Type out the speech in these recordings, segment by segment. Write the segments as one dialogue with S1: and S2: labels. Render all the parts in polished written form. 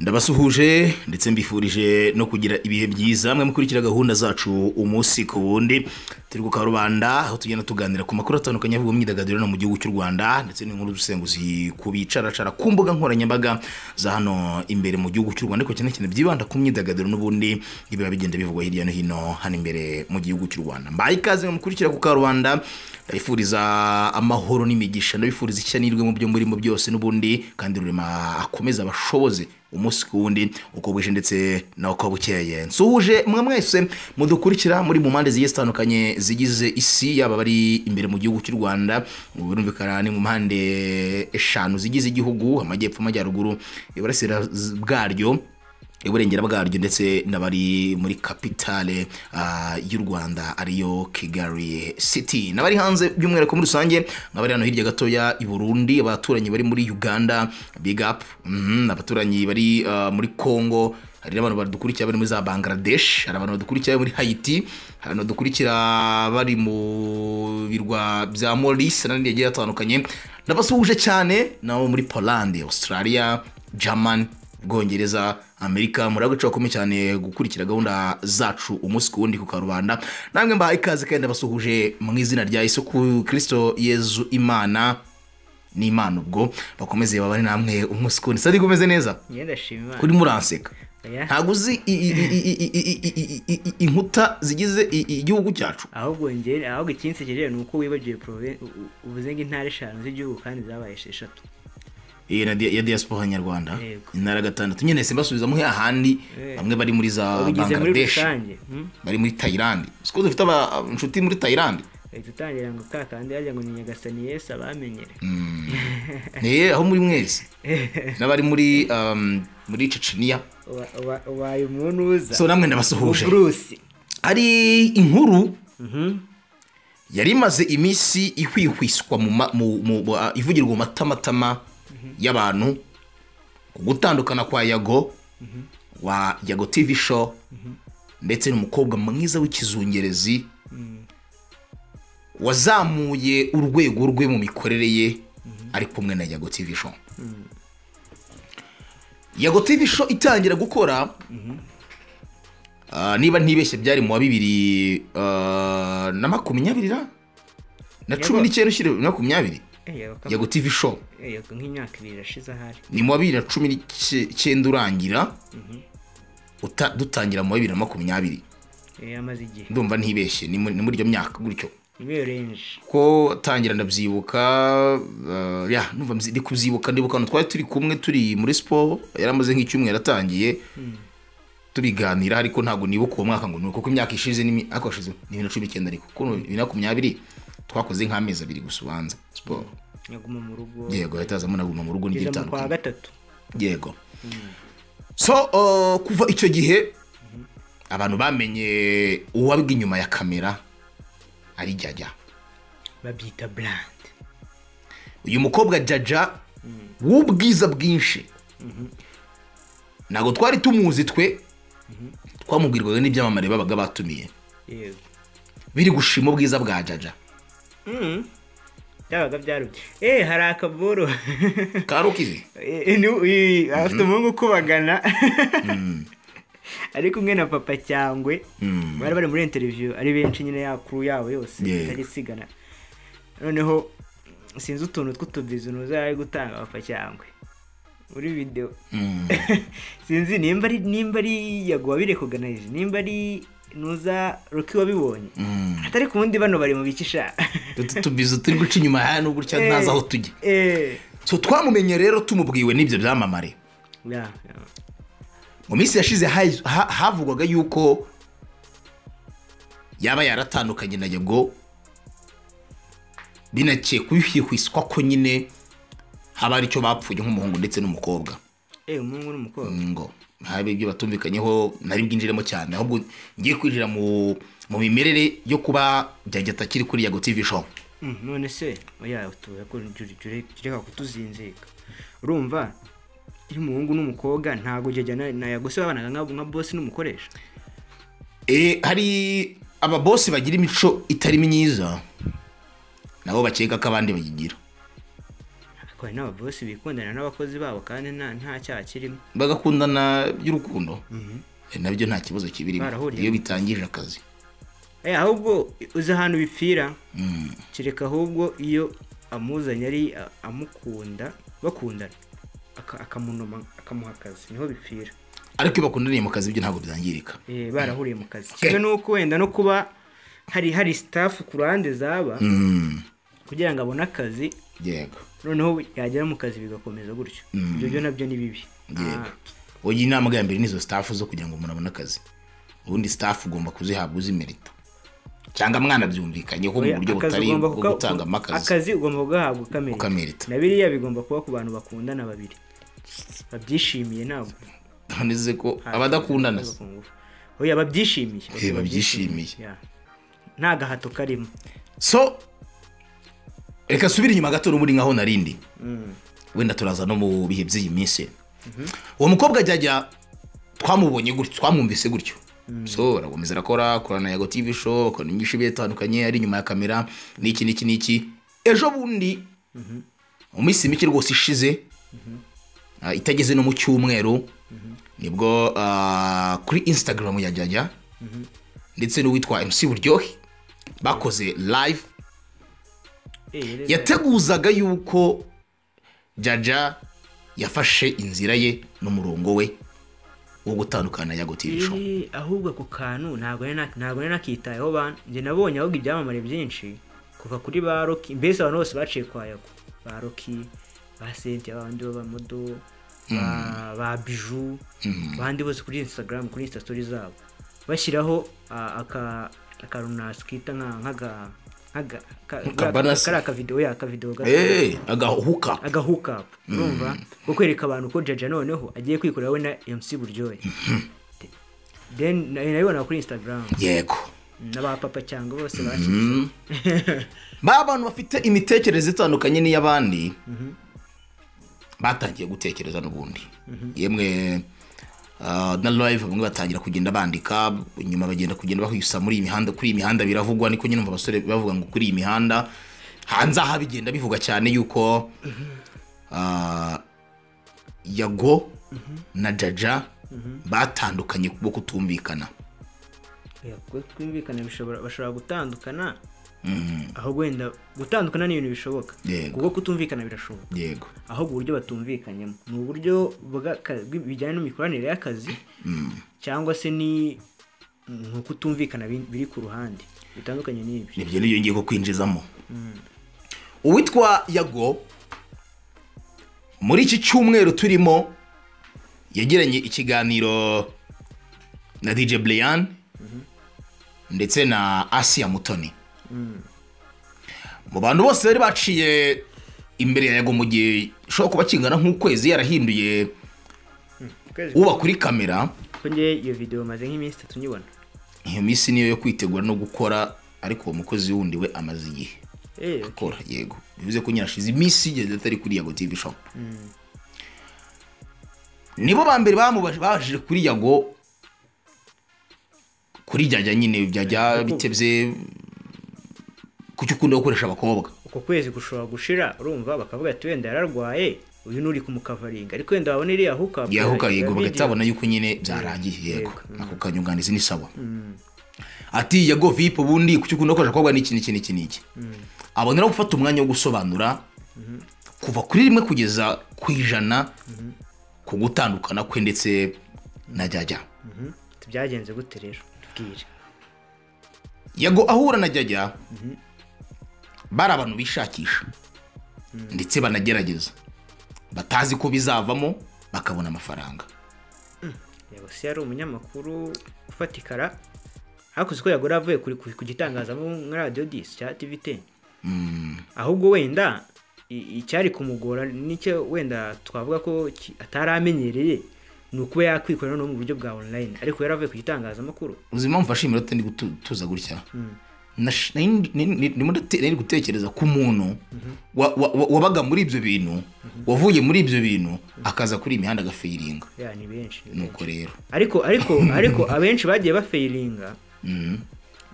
S1: Ndabasuhuje ndetse mbifurije no kugira ibihe byiza mwe mukurikira gahunda zacu umunsi ku wundi. Turi ku Karubanda aho tugenda tuganira ku makuru atandukanye avuga mu myidagaduro no mu gihugu cy'u Rwanda, ndetse n'inkuru z'ubusenguzi ku bicaracara ku mbuga nkoranyambaga za hano imbere mu gihugu cy'u Rwanda, ariko cyane cyane byibanda ku myidagaduro n'ubundi ibiba bigenda bivugwa hirya no hino hano imbere mu gihugu cy'u Rwanda. Mbaye ikaze mwe mukurikira ku Karubanda, ndabifuriza amahoro n'imigisha, ndabifuriza ishya n'irwe mu byo murimo byose n'ubundi, kandi Rurema akomeza abashoboze umunsi ku wundi uko bwije ndetse n'uko bukeye. Nsuhuje mwe mwese mudukurikira muri mu mpande zigiye zitandukanye zigize isi, yaba bari imbere mu gihugu cy'u Rwanda, birumvikana ni mu mpande eshanu zigize igihugu: amajyepfo, amajyaruguru, iburasira bwaryo, iburengera bwaryo, ndetse n'abari muri kapitale y'u Rwanda ariyo Kigali City, n'abari hanze by'umwihariko muri rusange nk'abari hano hirya gatoya i Burundi, abaturanyi bari muri Uganda, big up, abaturanyi bari muri Congo, hari n'abantu badukurikira bari muri za Bangladesh, hari abantu badukurikira muri Haiti, hari abantu badukurikira bari mu birwa bya Maurice n'andi yagiye atandukanye. Ndabasuhuje cyane nabo muri Poland, Australia, German, Bwongereza, Amerika. Muri agace gakomeye cyane gukurikira gahunda zacu umunsi ku wundi ku Karubanda. Namwe mbahaye ikaze kandi ndabasuhuje mu izina rya Yesu Kristo Yezu Imana n'Imana, ubwo bakomeze babane namwe umunsi ku wundi. Sadi, umeze neza?
S2: Njye ndashima Imana.
S1: Kuri muranseka.
S2: Oya.
S1: Ntabwo uzi inkuta zigize igihugu cyacu.
S2: Ahubwo njye, ahubwo ikinsekeje ni uko wibagiwe uvuze ngo intara eshanu z'igihugu kandi zabaye esheshatu.
S1: Iyi na ya diaspora nyarwanda.
S2: Yego.
S1: Intara gatandatu nyine simbasubiza muhe ahandi. Bamwe bari muri za
S2: ubigize muri
S1: Bangladesh,
S2: rusange,
S1: bari muri Thailand, siko dufite inshuti muri Thailand.
S2: Uhita utangira ngo ka kandi hajya ngo ni Nyagasani Yesu abamenyere.
S1: Aho muri mwese n'abari muri Chechnya.
S2: Ubaye umuntu uza.
S1: So namwe ndabasuhuje.
S2: Bruce.
S1: Hari inkuru yari imaze iminsi ihwihwiswa mu ma- mu- mu- mu- ah, ivugirwa mu matamatama y'abantu ku gutandukana kwa Yago wa Yago TV Show ndetse n'umukobwa mwiza w'ikizungerezi wazamuye urwego rwe mu mikorere ye ari kumwe na Yago TV Show. Yago TV Show itangira gukora, niba ntibeshye byari mu wa bibiri na makumyabiri na 19 ushyire na 20.
S2: Yago.
S1: Yago TV Show.
S2: Yago nk'imyaka 2 irashize ahari.
S1: Ni mu wa 2019 urangira, dutangira mu wa 2020.
S2: Amaze igihe.
S1: Ndumva ntibeshye ni muri iyo myaka gutyo.
S2: Ni range.
S1: Ko tangira ndabyibuka, ya ndumva ndi kubyibuka, ndibuka ahantu twari turi kumwe turi muri siporo, yari amaze nk'icyumweru atangiye, tubiganira, ariko ntabwo nibuka uwo mwaka ngo ni uko, kuko imyaka ishize ariko hashize ni 2019, ariko kuko 2020 twakoze nk'amezi 2 gusa ubanza siporo.
S2: Nyaguma mu rugo.
S1: Yego, ahita hazamo naguma mu rugo n'igihe
S2: Kugeza mu kwa
S1: bitandukanye.
S2: gatatu.
S1: Yego. So kuva icyo gihe abantu bamenye uwabwa inyuma ya kamera ari Jajja.
S2: Babyita brand.
S1: Uyu mukobwa Jaja w'ubwiza bwinshi ntabwo twari tumuzi twe, twamubwirwaga n'ibyamamare babaga batumiye biri gushima ubwiza bwa Jaja.
S2: Byabaga byarubye, hari akaboro.
S1: Karukizi.
S2: Afite umuhungu ukubagana ari kumwe na Papa Cyangwe. Bari bari muri interview ari benshi nyine, ya crew yabo yose itajya isigana. Noneho sinzi utuntu tw'utubizu nuza ari gutanga Papa Cyangwe muri video. Sinzi nimba ari Yago wabirecognize, nimba ari nuza Rocky wabibonye, atari ku wundi, bano bari mu bikisha.
S1: Utu tubizu turi guca inyuma hano gutya ntazi aho tujya. So twamumenye rero tumubwiwe n'ibyo byamamare.
S2: Ya.
S1: Mu minsi yashize havugwaga yuko yaba yaratandukanye na Yago, binakekwa bihwihwiswa ko nyine haba hari icyo bapfuye nk'umuhungu ndetse n'umukobwa.
S2: Umuhungu n'umukobwa.
S1: Ngo habe ibyo batumvikanyeho, nari bwinjiremo cyane, ahubwo ngiye kwinjira mu mimerere yo kuba Jajja atakiri kuri Yago TV Show.
S2: None se oya tuye ko reka kutuzinzika, urumva iyo umuhungu n'umukobwa ntabwo jya na Yago se babanaga nka boss n'umukoresha.
S1: Hari ababosi bagira imico itari myiza nabo bakeka ko abandi bayigira.
S2: Ariko hari n'ababosi bikundana n'abakozi babo kandi nta cyaha kirimo,
S1: bagakundana by'urukundo, nabyo nta kibazo kibirimo iyo bitangije akazi.
S2: Ahubwo uzi ahantu bipfira, kereka ahubwo iyo amuzanye ari amukunda bakundana akamunoma akamuha akazi, niho bipfira.
S1: Ariko iyo bakundaniye mu kazi ibyo ntabwo byangirika.
S2: Barahuriye mu kazi kimwe n'uko wenda no kuba hari staff ku ruhande zaba kugira ngo abone akazi,
S1: yego,
S2: noneho yagera mu kazi bigakomeza gutyo, ibyo byo nabyo ni bibi.
S1: Yego, oyi inama ya mbere nizo staff zo kugira ngo umuntu abone akazi. Ubundi staff ugomba kuzihabwa uzimerita, cyangwa mwana byumvikanye ko mu buryo butari bwo gutanga amakazi,
S2: akazi ugomba kugahabwa ukamerita. Na biriya bigomba kuba ku bantu bakundana babiri babyishimiye, ntabwo
S1: ntaneze ko abadakundana.
S2: Oya, babyishimiye,
S1: babyishimiye,
S2: nta gahato karimo.
S1: So reka subira inyuma gato n'ubundi nkaho narindi, wenda turaza no mu bihe by'iyi minsi. Uwo mukobwa ajya twamubonye gutyo, twamwumvise gutyo. So arakomeza arakora, akorana Yago TV show, akora imyinshi bitandukanye, ari inyuma ya kamera n'iki n'iki n'iki. Ejo bundi mu minsi mike rwose ishize, itageze no mu cyumweru, nibwo kuri Instagram ya Jajja ndetse n'uwitwa MC Buryohe bakoze live, yateguzaga yuko Jajja yafashe inzira ye n'umurongo we wo gutandukana Yago TV show.
S2: Ahubwo ako kantu ntabwo nari nakitayeho bana, njye nabonye ahubwo ibyamamare byinshi kuva kuri ba Rocky, mbese abantu bose baciye kwa Yago, ba Rocky, ba Cynthia, abandi b'abamodo, ba Bijou, abandi bose kuri Instagram, kuri Insta story zabo bashyiraho akarunasi kita nka akavideo ya akavideo gato, agahuka, urumva, ko kwereka abantu ko Jajja noneho agiye kwikorera we na MC Buryohe. Then nabibona kuri Instagram,
S1: yego,
S2: n'aba papa cyangwa bose bashyize
S1: ba bantu bafite imitekerereze itandukanye n'iy'abandi batangiye gutekereza n'ubundi. Yemwe na live bamwe batangira kugenda bandika, nyuma bagenda kugenda bahwisa muri iyi mihanda, kuri iyi mihanda biravugwa, niko nyine umva abasore bavuga ngo kuri iyi mihanda hanze aha bigenda bivuga cyane yuko Yago na Jajja batandukanye kubwo kutumvikana.
S2: Yago twumvikana bashobora gutandukana, aho wenda gutandukana ni ibintu bishoboka, kuko kutumvikana birashoboka.
S1: Yego,
S2: aho uburyo batumvikanyemo ni uburyo bijyanye n'imikoranire y'akazi, cyangwa se ni kutumvikana biri ku ruhande bitandukanye n'ibyo.
S1: Nibyo niyo ngiye ko kwinjizamo. Uwitwa Yago muri iki cyumweru turimo yagiranye ikiganiro na DJ Brian ndetse na Asia Mutoni. Mu bantu bose bari baciye imbere ya Yago mu gihe ushobora kuba kingana nk'ukwezi yarahinduye uba kuri kamera.
S2: Nge iyo video maze nk'iminsi 3 nyibona.
S1: Iyo minsi niyo yo kwitegura no gukora, ariko uwo mukozi wundi we amaze igihe akora. Yego, bivuze ko nyirashize iminsi igeze atari kuri Yago TV show. Nibo ba mbere bamubajije kuri Yago, kuri Jajja nyine byajya bitebye kuki ukunda gukoresha abakobwa.
S2: Uko kwezi gushobora gushira urumva bakavuga ati wenda yararwaye uyu nuri kumukavaringa, ariko wenda babone iriya huka
S1: yahuka, yego, bagatabona yuko nyine byarangiye. Yego, ako kanyunganizi ni sawa. Ati Yago VIP ubundi kuki ukunda gukoresha abakobwa n'iki n'iki n'iki n'iki. Abonera gufata umwanya wo gusobanura kuva kuri 1 kugeza ku 100 ku gutandukana kwe ndetse na Jajja.
S2: Byagenze gute rero tubwire.
S1: Yago ahura na Jajja bari abantu bishakisha ndetse banagerageza, batazi ko bizavamo bakabona amafaranga.
S2: Yago si yari umunyamakuru ufatikara, hakuze ko Yago avuye ku gitangazamakuru nka Radio 10 cya TV10. Ahubwo wenda icyari kumugora nicyo wenda twavuga ko ataramenyereye ni ukuba yakwikorera no mu buryo bwa online, ariko yaravuye ku gitangazamakuru.
S1: Uzi impamvu ashimira atari gutuza gutya? Nari gutekereza ku muntu wabaga muri ibyo bintu, wavuye muri ibyo bintu akaza kuri imihanda agafeiringa.
S2: Ya ni benshi.
S1: Nuko rero
S2: ariko abenshi bagiye bafeiringa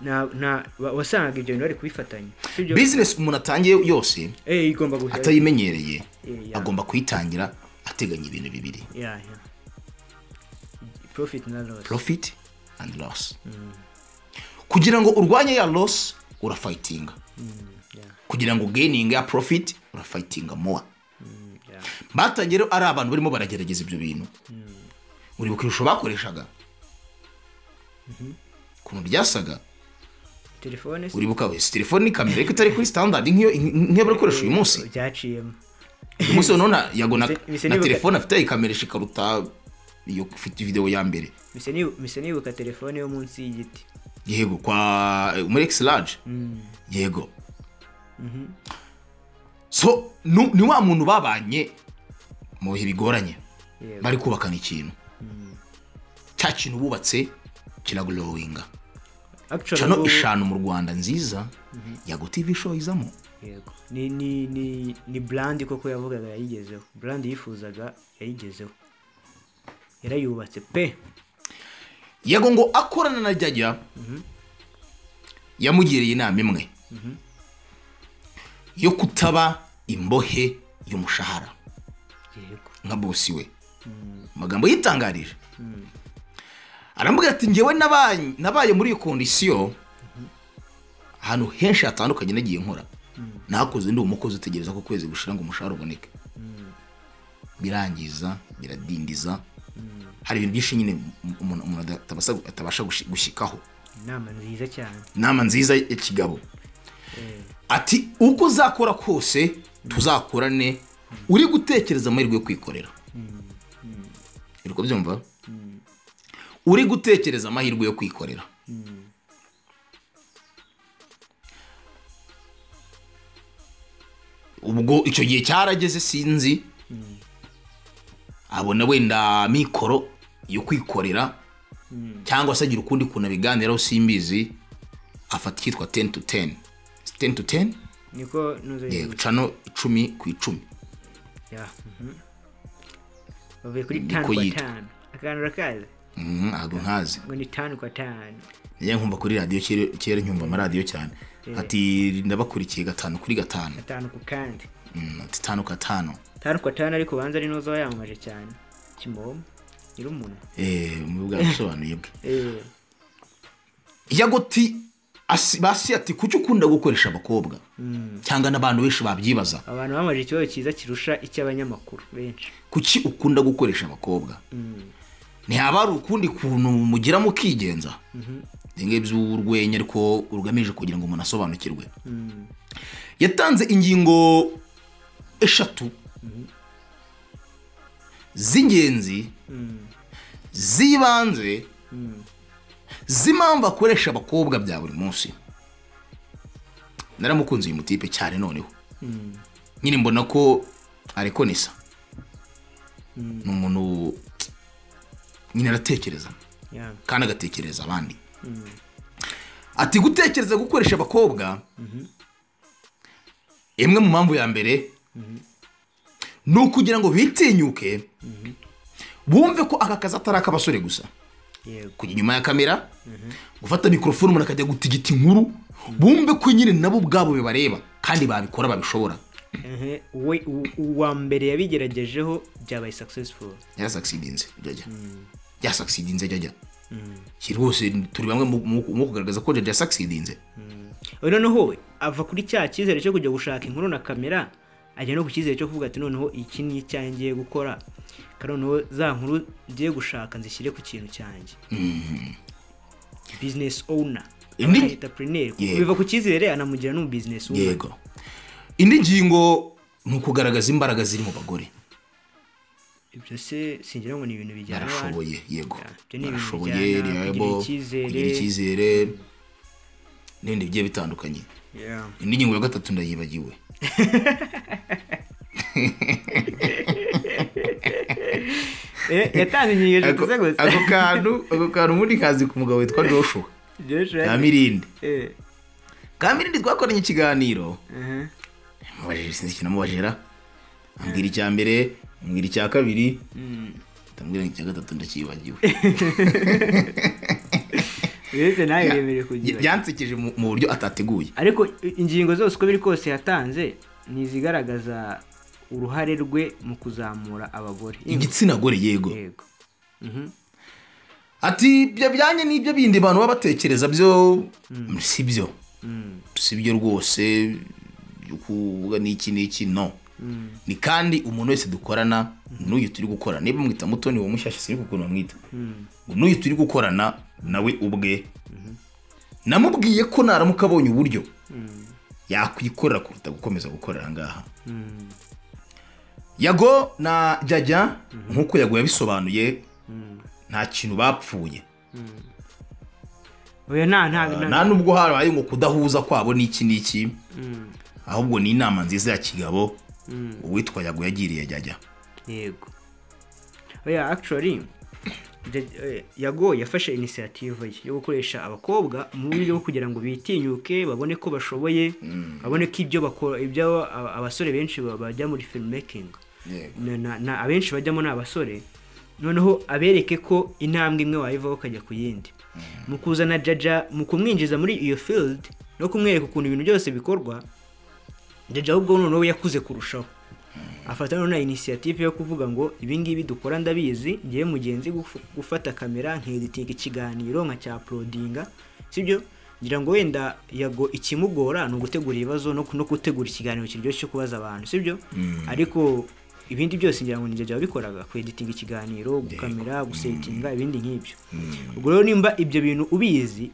S2: Na wasangaga ibyo bintu bari kubifatanya. Sibyo?
S1: Business umuntu atangiye yose
S2: igomba guhera
S1: atayimenyereye, agomba kuyitangira ateganya ibintu bibiri.
S2: Profit na loss.
S1: Profit and loss. Kugira ngo urwanye ya loss urafightinga. Kugira ngo gaining ya profit urafightinga more. Batangiye ari abantu barimo baragerageza ibyo bintu. Uri bukirusho bakoreshaga. Kuntu byasaga.
S2: Telefone
S1: uri bukawe telefone ni kamera ariko itari kuri standard nk'iyo nk'iyo bakoresha uyu munsi.
S2: Byaciyemo.
S1: Uyu munsi none yago na telefone afite ikamera ishikaruta iyo ufite video ya mbere.
S2: Mise nibuka telefone yo munsi y'igiti.
S1: Yego kwa muri X large. Yego. So ni wa muntu babanye mu bihe bigoranye. Bari kubakana ikintu. Cya kintu bubatse kiraglowinga. Channel 5 mu Rwanda nziza Yago TV show izamo.
S2: Yego. Ni brand koko yavugaga yayigezeho. Brand yifuzaga yayigezeho. Yarayubatse pe.
S1: Yago ngo akorana na Jajya. Yamugiriye inama imwe. Yo kutaba imbohe y'umushahara.
S2: Yego.
S1: Nka bosi we. Magambo yitangarije. Arambwira ati ngewe nabaye muri iyo condition ahantu henshi hatandukanye nagiye nkora. Nakoze ndi umukozi utegereza ko kwezi gushira ngo umushahara uboneke. Birangiza, biradindiza. Hari ibintu byinshi nyine umuntu atabasha gushikaho.
S2: Inama nziza cyane.
S1: Inama nziza ya kigabo. Ati uko uzakora kose tuzakorane uri gutekereza amahirwe yo kwikorera. Uri kubyumva? Uri gutekereza amahirwe yo kwikorera. Ubwo icyo gihe cyarageze sinzi. Abona wenda mikoro yo kwikorera cyangwa se agira ukundi kuntu abiganiraho simbizi, afata kitwa 10 to 10. 10 to 10
S2: niko nuzo
S1: yego channel 10 ku 10.
S2: Bavuye kuri 5 kwa 5. Akantu rakaze.
S1: Ago nkazi.
S2: Ngo ni 5 kwa 5.
S1: Njye nkumva kuri radio kera nyumva ama radio cyane. Ati ndabakurikiye 5 kuri 5.
S2: 5 ku kandi.
S1: Ati 5 kwa 5.
S2: 5 kwa 5 ariko banza ari nozo yamamaje cyane. Kimomo nyirumuntu.
S1: Mu bwasobanuye bwe. Yagoti basi ati kuki ukunda gukoresha abakobwa? Cyangwa n'abantu benshi babyibaza.
S2: Abantu bamaje ikibazo cyiza kirusha icy'abanyamakuru benshi.
S1: Kuki ukunda gukoresha abakobwa? Ntihaba ari ukundi kuntu mugira mukigenza. Nge by'urwenya ariko urugamije kugira ngo umuntu asobanukirwe. Yatanze ingingo 3 z'ingenzi zibanze z'impamvu akoresha abakobwa bya buri munsi. Naramukunze uyu mutipe cyane noneho. Nyine mbona ko arekonesa. Ni umuntu nyine aratekereza. Kandi agatekereza abandi. Ati gutekereza gukoresha abakobwa imwe mu mpamvu ya mbere ni ukugira ngo bitinyuke bumve ko aka kazi atari ak'abasore gusa. Kujya inyuma ya kamera, gufata mikrofone umuntu akajya gutigita inkuru, bumve ko nyine nabo ubwabo bibareba kandi babikora babishobora.
S2: We uwa mbere yabigeragejeho byabaye successful.
S1: Yarasucceedinze Jajya. Yasucceedinze Jajya. Rwose turi bamwe mu kugaragaza ko Jajya yasucceedinze.
S2: Noneho ava kuri cya cyizere cyo kujya gushaka inkuru na kamera, ajya no ku cyizere cyo kuvuga ati noneho iki ni icyangiye gukora. Noneho za nkuru ngiye gushaka nzishyire ku kintu cyanjye. Business owner, entrepreneur, biva ku cyizere anamugira no business owner.
S1: Yego. Indi ngingo ni ukugaragaza imbaraga ziri mu bagore.
S2: Ibyo se singira ngo ni ibintu bijyana
S1: barashoboye. Yego. Barashoboye, kugira icyizere n'ibindi bigiye bitandukanye. Indi ngingo ya 3 ndayibagiwe.
S2: Yatanze ingingo eshatu gusa.
S1: Ako kantu muri kazi ku mugabo witwa Joshua. Kamirindi. Kamirindi twakoranye ikiganiro. Mubajije sinzi ikintu namubajira. Ambwira icya mbere, ambwira icya kabiri. Ndamubwira icya gatatu ndakibagiwe.
S2: Uretse nawe yemerewe kugira.
S1: Byansekeje mu buryo atateguye.
S2: Ariko ingingo zose uko biri kose yatanze ni izigaragaza uruhare rwe mu kuzamura abagore,
S1: igitsina gore. Yego. Ati ibyo bijyanye n'ibyo bindi abantu baba batekereza byo si byo, si byo rwose, kuvuga n'iki n'iki, no. Ni kandi umuntu wese dukorana n'uyu turi gukora, niba mwita Mutoni uwo mushyashya sinzi ukuntu bamwita, n'uyu turi gukorana nawe ubwe namubwiye ko naramuka abonye uburyo yakwikorera kuruta gukomeza gukorera ngaha. Yago na Jajja nk'uko Yago yabisobanuye nta kintu bapfuye.
S2: Oya,
S1: nta nubwo habaye ngo kudahuza kwabo n'iki n'iki, ahubwo ni inama nziza ya kigabo uwitwa Yago yagiriye Jajja.
S2: Yego. Oya, actually Yago yafashe initiative ye yo gukoresha abakobwa mu buryo bwo kugira ngo bitinyuke, babone ko bashoboye, babone ko ibyo bakora, ibyo abasore benshi bajya muri filmmaking na abenshi bajyamo ni abasore, noneho abereke ko intambwe imwe wayivaho ukajya ku yindi. Mu kuzana Jajja, mu kumwinjiza muri iyo field no kumwereka ukuntu ibintu byose bikorwa, Jajja ahubwo noneho yakuze kurushaho, afata noneho initiative yo kuvuga ngo ibi ngibi dukora ndabizi, ngiye mugenzi gufata kamera nkeditinga ikiganiro nka uploadinga, sibyo? Ngira ngo wenda Yago ikimugora ni ugutegura ibibazo no gutegura ikiganiro kiryoshye cyo kubaza abantu, sibyo? Ariko ibindi byose ngira ngo ni Jajja wabikoraga, kweditinga ikiganiro, gukamera, gusetinga, ibindi nk'ibyo. Ubwo rero nimba ibyo bintu ubizi,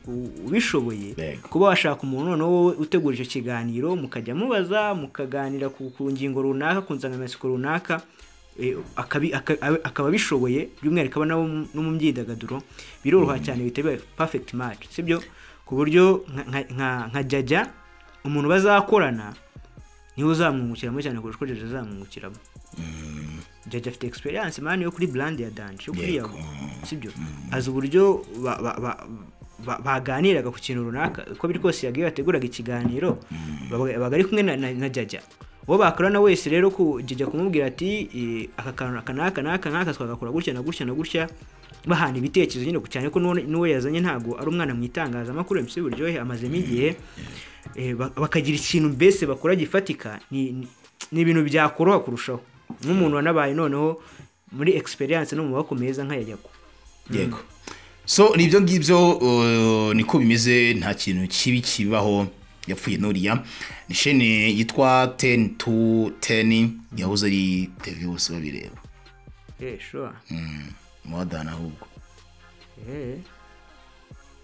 S2: ubishoboye, kuba washaka umuntu noneho wowe utegura icyo kiganiro, mukajya mubaza, mukaganira ku ngingo runaka, ku nsanganyamatsiko runaka, akaba abishoboye, by'umwihariko aba no mu myidagaduro, biroroha cyane, bihita biba perfect match, sibyo? Ku buryo nka Jajja umuntu bazakorana niwe uzamwungukiramo cyane kurusha uko Jajja azamwungukiramo. Jajja afite experience man yo kuri brand ya Danje, yo kuri Yago, sibyo? Azi uburyo baganiraga ku kintu runaka, uko biri kose Yago yateguraga ikiganiro babaga ari kumwe na Jajja. Uwo bakorana wese rero ku Jajja kumubwira ati aka kantu aka n'aka n'aka n'aka twagakora gutya na gutya na gutya, bahana ibitekerezo nyine, cyane ko n'uwo yazanye ntago ari umwana mu itangazamakuru, MC Buryohe amazemo igihe, bakagira ikintu mbese bakora gifatika, ni ibintu byakoroha kurushaho nk'umuntu wanabaye noneho muri experience no mu maboko meza nka Yago.
S1: Yego. So nibyo ngibyo niko bimeze, nta kintu kibi kibaho yapfuye nuriya. Ni chaîne yitwa 10 to 10 yahoze ari TV bose babireba.
S2: Sure.
S1: Mwadana ahubwo.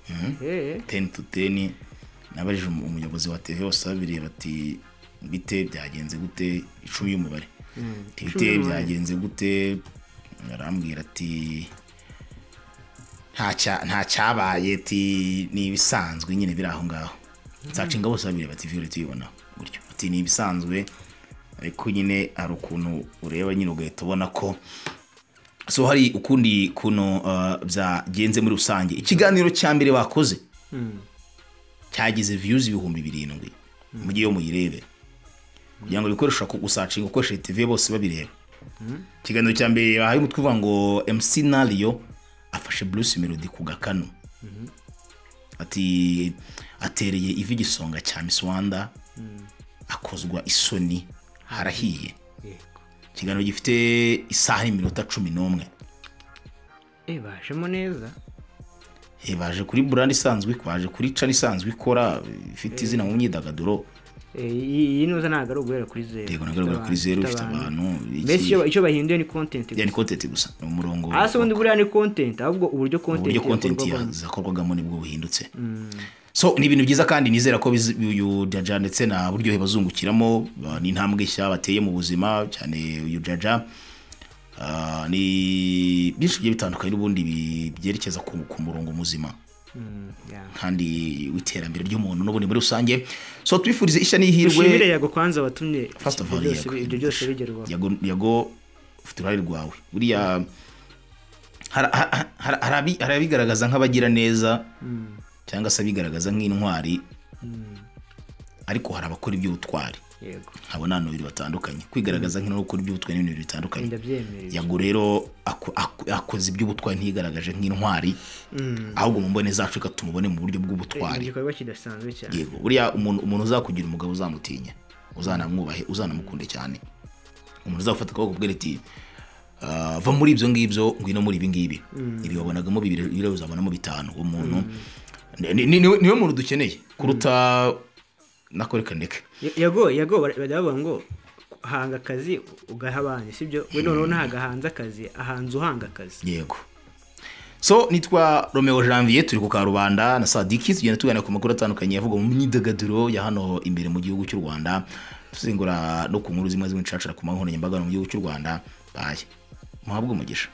S1: 10 to 10 nabajije umuyobozi wa TV bose babireba ati bite byagenze gute, 10 y'umubare. Bite byagenze gute, arambwira ati nta cyabaye, ati ni ibisanzwe nyine biri aho ngaho. Nsacinga bose babireba TV uri tuyibona gutyo, ati ni ibisanzwe, ariko nyine hari ukuntu ureba nyine ugahita ubona ko so hari ukundi kuno byagenze muri rusange. Ikiganiro cya mbere bakoze cyagize views 7,000 mugiye yo muyirebe, kugira ngo bikoresha ku gusacinga ukoresha TV bose babireba. Ikiganiro cya mbere bahaye umutwe uvuga ngo MC Nario afashe Bruce Melody ku gakano, ati atereye ivi igisonga cya Miss Rwanda, akozwa isoni, harahiye. Ikiganiro gifite isaha n'iminota 11.
S2: Bajemo neza.
S1: Baje kuri brand isanzwe, baje kuri channel isanzwe ikora ifite izina mu myidagaduro.
S2: Iyi nuza ntago ari uguhera kuri zero.
S1: Yego, ntago ari uguhera kuri zero, ifite abantu.
S2: Mbese icyo bahinduye ni content gusa.
S1: Ni content gusa, ni umurongo.
S2: Ase ubundi buriya ni content, ahubwo uburyo
S1: content yakorwagamo nibwo buhindutse. So ni ibintu byiza kandi nizera ko uyu Jajja ndetse na Buryohe bazungukiramo, ni intambwe nshya bateye mu buzima cyane uyu Jajja. Ni byinshi bigiye bitandukanye n'ubundi byerekeza ku murongo muzima kandi w'iterambere ry'umuntu n'ubundi muri rusange. So twifurize ishya n'ihirwe.
S2: Dushimire Yago kwanza watumye ibyo byose bigerwaho.
S1: Yago ufite uruhare rwawe buriya, hari abigaragaza nk'abagira neza cyangwa se abigaragaza nk'intwari, Ariko hari abakora iby'ubutwari.
S2: Yego.
S1: Abo ni abantu babiri batandukanye. Kwigaragaza nk'intwari no gukora iby'ubutwari ni ibintu bibiri bitandukanye.
S2: Ndabyemera.
S1: Yago rero akoze iby'ubutwari, ntiyigaragaje nk'intwari, ahubwo mu mbone zacu reka tumubone mu buryo bw'ubutwari.
S2: Igikorwa kidasanzwe cyane.
S1: Yego, buriya umuntu uzakugira umugabo uzamutinya, uzanamwubahe, uzanamukunde cyane. Umuntu uzafata akaboko ubwira ati va muri ibyo ngibyo ngwino muri ibi ngibi, ibi wabonagamo bibiri ibiro uzabonamo bitanu. Uwo muntu niwe muntu dukeneye kuruta nako reka ndeke.
S2: Yago bajya bavuga ngo hanga akazi ugaha abandi, sibyo? We noneho ntago ahanze akazi, ahanze uhanga akazi.
S1: Yego. So nitwa Romeo Janvier, turi ku Karubanda na Sadiki, tugenda tuganira ku makuru atandukanye avugwa mu myidagaduro ya hano imbere mu gihugu cy'u Rwanda, tuzingura no ku nkuru zimwe zimwe nshacira ku nkoranyambaga mu gihugu cy'u Rwanda. Baye muhabwe umugisha.